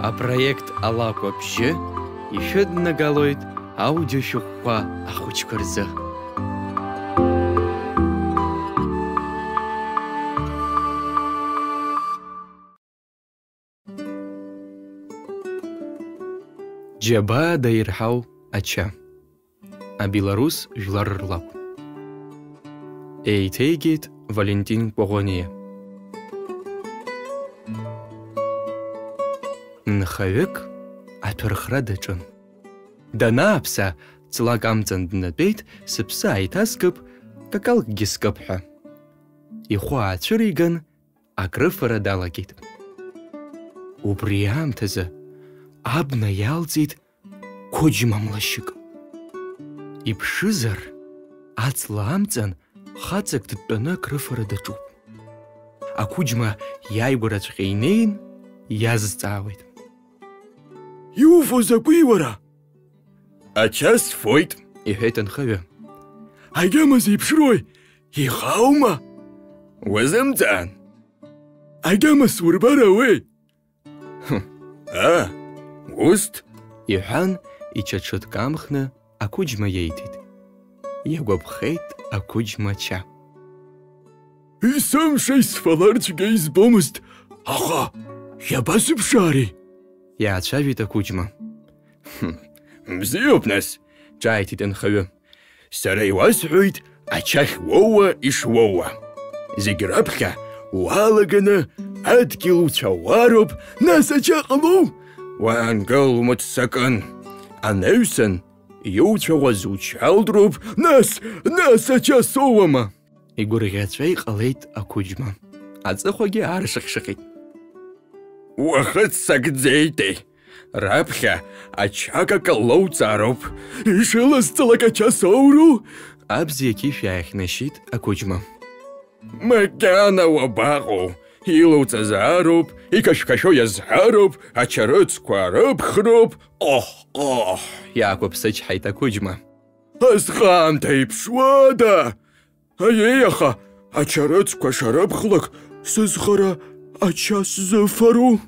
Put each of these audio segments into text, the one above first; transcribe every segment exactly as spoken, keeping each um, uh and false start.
Апроект Алакә абжьы ишәыднагалоит аудиошәҟәқәа ахәыҷқәа рзы. Џьабаа даирҳау ача. Абеларус жәлар рлакә. Еиҭеигеит Валентин Кәаӷәаниа. Нхаҩык аҭәархра даҿын. Данааԥса, ҵлак амҵан днатәеит, сыԥсы ааиҭаскып, какалкгьы скып ҳәа. Ихәы аацәыриган, акрыфара далагеит. Убри аамҭазы абна иалҵит қәыџьма млашьык. Иԥшызар, аҵла амҵан хаҵак дтәаны акрыфара даҿуп. Ақәыџьма иааигәараҵәҟьа инеин, иазҵаауеит. Иуфо закәи уара? Ача сфоит, иҳәеит анхаҩы. Агьама зеиԥшрои? Ихаума? Уазымҵаан. Агьама сурбар ауеи? Хм. А, усҭ, иҳәан, ичаҽы дкамхны ақәыџьма иеиҭеит. Иагәаԥхеит ақәыџьма ача. Есымша исфалар цәгьа избомызт, аха иабасыԥшаари? Иаацәажәеит ақәыџьма. Хм, бзиоуп нас, ҿааиҭит анхаҩы. Сара иуасҳәоит ача ахьуоуа ишуоуа. Зегь раԥхьа уалаганы адгьыл уцәауароуп, нас ача ҟалоу? Уаангыл умыццакын. Анаҩсан иуцәаӷәаз учалдроуп, нас, нас ача соуама? Игәырӷьаҵәа иҟалеит ақәыџьма. Аҵыхәагьы ааршыхьшыхьит. Уахыццакӡеитеи? Раԥхьа ача какал лоуҵароуп. Ишыласҵалак ача соуру? Абзиа ақьышә иааихьнашьит ақәыџьма. Макьана уабаҟоу? Илоуҵаз аароуп, иқашәқашәо иазҳароуп, ачарыцқәа рыԥхроуп, ҟоҳ-ҟоҳ, иаақәыԥсычҳаит ақәыџьма. Азхаамҭа иԥшуада? Аиеи, аха ачарыцқәа шарыԥхлак сызхара ача сзыфару?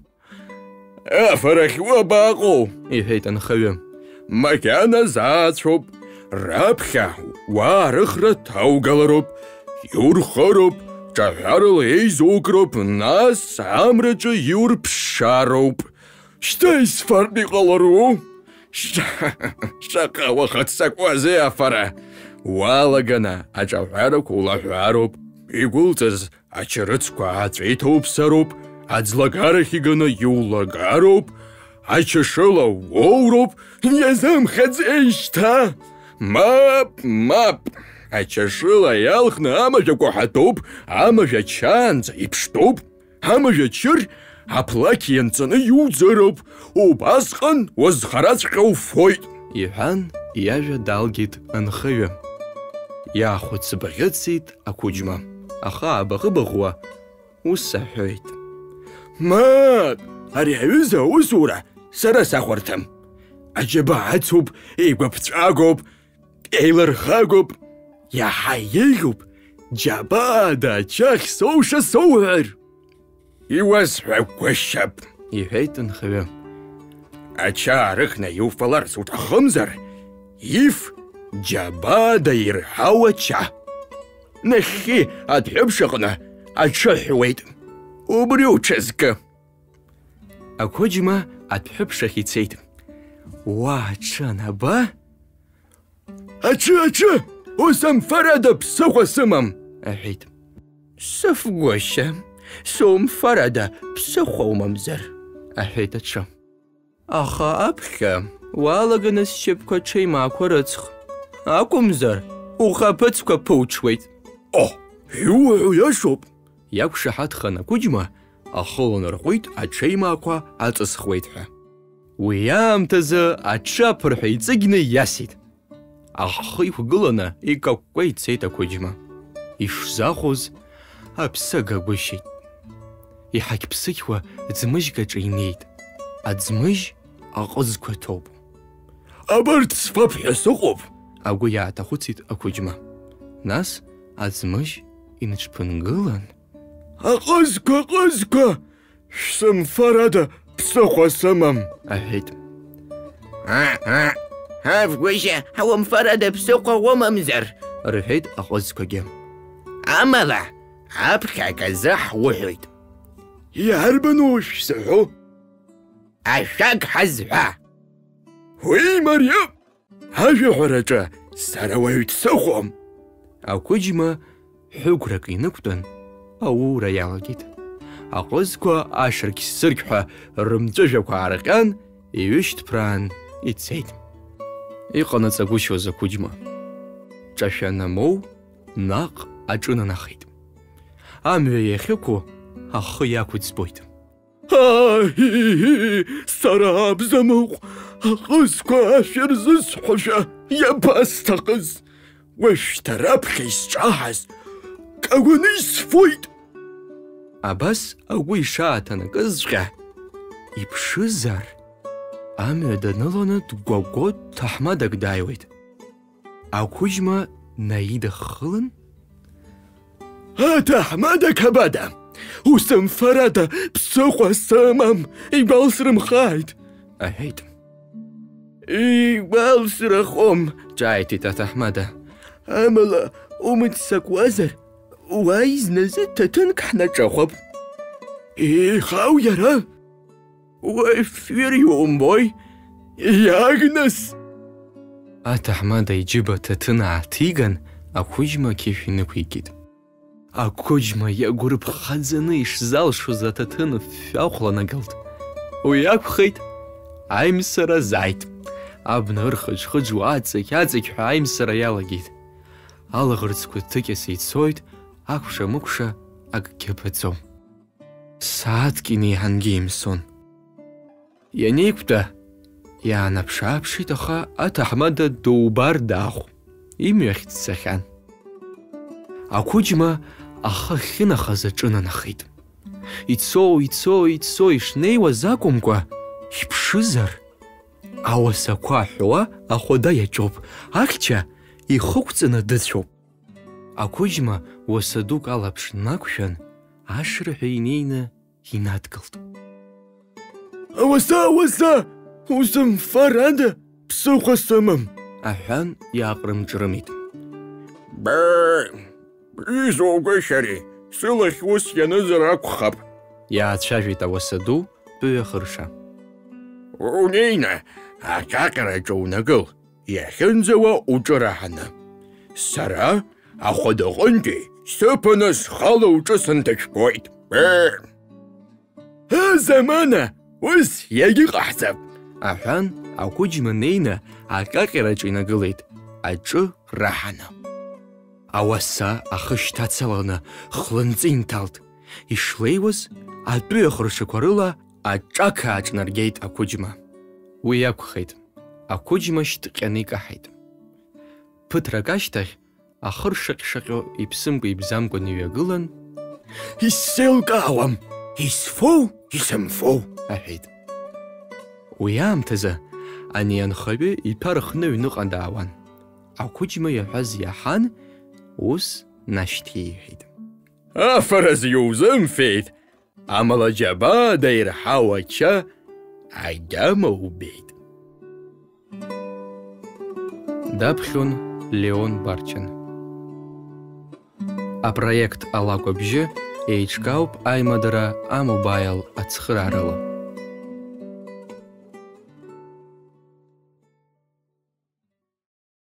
Афарахь уабаҟоу? Иҳәеит анхаҩы. Макьана заацәоуп. Раԥхьа уаа рыхра ҭаугалароуп, иурхыроуп, ҿаҳәарала еизукроуп, нас амраҿы иурԥшаароуп. Шьҭа исфартә иҟалару? Ша-, шаҟа уахыццакуазеи афара? Уалаганы аҿаҳәарақәа улаҳәароуп, игәылҵыз ачарыцқәа ааҵәа иҭоуԥсароуп, аӡлагарахь иганы иулагароуп, ачашыла уоуроуп, иазымхаӡеи шьҭа? Мап, мап! Ачашыла иалхны амажә акәаҳатәуп, амажә ачаанӡа иԥштәуп. Амажә ачыр аплақь ианҵаны иуӡыроуп, убасҟан уазхараҵәҟьа уфоит, иҳәан, иажәа далгеит анхаҩы. Иаахәыцбӷьыцит ақәыџьма, аха абаӷы-баӷуа ус аҳәеит. Мап, ари аҩыза аусура сара сахәарҭам. Аџьабаа ацуп, еигәаԥҵәагоуп, еилырхагоуп, иаҳа еиӷьуп, џьабаада ача ахьсоуша соуҳәар. Иуасҳәагәышьап, иҳәеит анхаҩы. Ача аарыхны иуфаларц уҭахымзар, иф џьабаада ирҳау ача. Нахьхьи адәҳәыԥш аҟны аҽы ҳәуеит. Убри уҽазкы. Ақәыџьма адәҳәыԥш ахь ицеит. Уа аҽы анаба, аҽы, аҽы! Усымфарада ԥсыхәа сымам, аҳәеит. Сыфгәышьа, сумфарада ԥсыхәа умамзар, аҳәеит аҽы. Аха аԥхьа уалаганы сшьапқәа ҽеимаақәа рыҵх. Акәымзар, ухаԥыцқәа ԥуҽуеит. О, иуҳәо иашоуп! Иақәшаҳаҭхан ақәыџьма ахы ланарҟәит аҽеимаақәа аҵысхуеит ҳәа. Уи аамҭазы аҽы аԥырҳәа иҵыгьны иасит. Ахы иқәгыланы икакәкәа ицеит ақәыџьма. Ишзахәоз аԥсы агагәышьеит. Иҳақьԥсықьуа ӡмыжьк аҿы инеит. Аӡмыжь аҟызқәа ҭоуп. Абарҭ сфап ҳәа сыҟоуп, агәы иааҭахәыцит ақәыџьма. Нас аӡмыжь иныҽԥынгылан. Аҟызқәа, аҟызқәа! Шәсымфарада, ԥсыхәа сымам, аҳәеит. Ааҳа, Авгәышьа, ҳаумфарада ԥсыхәа умамзар, рҳәеит аҟызқәагьы. Амала, аԥхьа аказы ҳуҳәоит. Иарбану шәзыҳәо? Ашәак ҳазҳәа. Уи мариоуп, ажәаҳәараҿы сара уаҩ дсыхәом. Ақәыџьма ҳәыгәрак инықәтәан, ауура иалагеит. Аҟызқәа ашырқь-сырқьҳәа рымҵәыжәҩақәа аарҟьан, иҩышьҭԥраан ицеит. Иҟанаҵагәышьоз ақәыџьма. Ҿашәа анамоу, наҟ аҿынанахеит. Амҩа иахьықәу ахы иақәыӡбоит. Аҳиҳи, сара абзамыҟә, аҟызқәа ашәа рзысҳәошәа иабасҭахыз? Уажәшьҭа раԥхьа исҿаҳаз кагәаны исфоит. Абас агәы ишааҭанакызҵәҟьа, иԥшызар, амҩа даныланы дгәагәо ҭаҳмадак дааиуеит. Ақәыџьма наидыххылан, аҭаҳмада қабада, усымфарада, ԥсыхәа сымам, игәалсрымхааит, аҳәеит. Игәалсрахом, ҿааиҭит аҭаҳмада. Амала, умыццакуазар, уааи зназы ҭаҭынк ҳнаҿахәап. Ихау иара? Уафҩыр иумбои? Иагныс! Аҭаҳмада иџьыба ҭаҭын ааҭиган, ақәыџьма ақьышә инықәикит. Ақәыџьма иагәырԥхаӡаны ишзалшоз аҭаҭын фҩы ахәланагылт. Уи акәхеит, аимсара азааит. Абна ырхыџхыџуа аҵықь-аҵықьҳәа аимсара иалагеит. Алаӷырӡқәа ҭыкьаса ицоит, акәша-мыкәша акгьы абаӡом. Сааҭк инеиҳангьы имсон. Ианеиқәтәа, иаанаԥш-ааԥшит, аха аҭаҳмада дубар даахә, имҩахь дцахьан. Ақәыџьма ахы ахьынахаз аҿынанахеит. Ицо, ицо, ицо ишнеиуаз акәымкәа, иԥшызар, ауасақәа аҳәуа ахәада иаҿоуп, ахьча ихықәҵаны дыцәоуп. Ақәыџьма уаса дук алаԥш нақәшәан, ашырҳәа инеины инадгылт. Ауаса, ауаса, усымфарада, ԥсыхәа сымам, аҳәан, иааҟрым-ҿрымит. Быы, изугәышьари, сылахь ус ианызар акәхап, иаацәажәеит ауаса ду, тәыҩа хырша. Унеины, аҿаҟьараҿы унагыл, иахьынӡауа уҿы раҳаны. Сара, ахәадаҟынтәи, сыԥаны схала уҿы сынҭашәкуеит. Быы! Азамана, ус иагьыҟаҳҵап, аҳәан, ақәыџьма неины аҿаҟьараҿы инагылеит, аҿы раҳаны. Ауаса ахы шьҭацаланы хлынҵы инҭалт. Ишлеиуаз, атәыҩа хыршақәа рыла аҿақа аҿнаргеит ақәыџьма. Уи акәхеит, ақәыџьма шьҭҟьаны икаҳаит. Ԥыҭрак ашьҭахь, ахы ршаҟь-шаҟьо иԥсымкәа-ибзамкәа дныҩагылан, исзеилкаауам, исфоу, исымфоу, аҳәеит. Уи аамҭазы ани анхаҩы иҭәа рхны аҩныҟа даауан. Ақәыџьма иаҳәаз иаҳан, ус нашьҭеиҳәеит. Афараз иузымфеит, амала џьабаа даирҳау ача агьама убеит. Даԥхьон Леон Барчан. Апроект Алакә абжьы еиҿкаауп аимадара А-Мобаил ацхыраарала.